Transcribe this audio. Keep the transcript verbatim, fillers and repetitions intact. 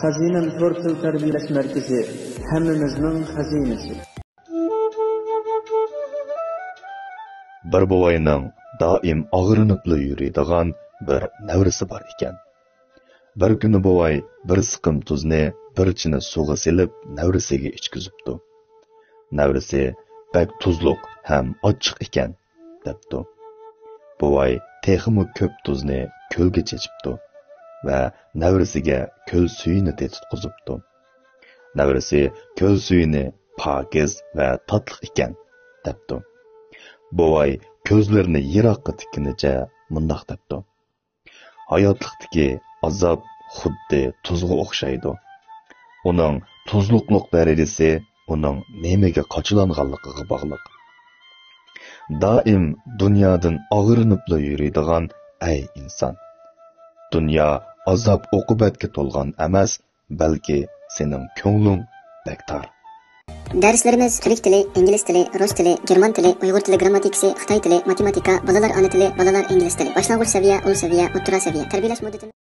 خەزىنەم تور تىل تەربىيەلەش مەركىزى، ھەممىمىزنىڭ خەزىنىسى. بىر بوۋاينىڭ دائىم ئاغرىنىپلا يۈرىدىغان بىر نەۋرىسى بار ئىكەن. بىر كۈنى بوۋاي بىر سىقىم تۇزنى بىر چىنە سۇغا سېلىپ، نەۋرىسىگە ئىچكۈزۈپتۇ. نەۋرىسى: «بەك تۇزلۇق ھەم ئاچچىق ئىكەن» دەپتۇ. بوۋاي تېخىمۇ كۆپ تۇزنى كۆلگە چېچىپتۇ ۋە نەۋرىسىگە كۆل سۈيىنى تېتىتقۇزۇپتۇ. نەۋرىسى كۆل سۈيىنى «پاكىز ۋە تاتلىق ئىكەن» دەپتۇ. بوۋاي كۆزلىرىنى يىراققا تىككىنىچە مۇنداق دەپتۇ: «ھاياتلىقتىكى ئازاب خۇددى تۇزغا ئوخشايدۇ. ئۇنىڭ تۇزلۇقلۇق دەرىجىسى ئۇنىڭ نېمىگە قاچىلانغانلىقىغا باغلىق.» دائىم دۇنيادىن ئاغرىنىپلا يۈرىدىغان ئەي ئىنسان، دۇنيا ئازاب-ئوقۇبەتكە تولغان ئەمەس، بەلكى سېنىڭ كۆڭلۈڭ بەك تار. دەرسلىرىمىز تۈرك تىلى، ئىنگلىز تىلى، رۇس تىلى، گېرمان تىلى، ئۇيغۇر تىلى گىرامماتىكىسى، خىتاي تىلى، ماتېماتىكا، بالىلار ئانا تىلى، بالىلار ئىنگلىز تىلى، باشلانغۇچ سەۋىيە، ئۇل سەۋىيە، ئوتتۇرا سەۋىيە. تەربىيەلەش مۇددىتىمىز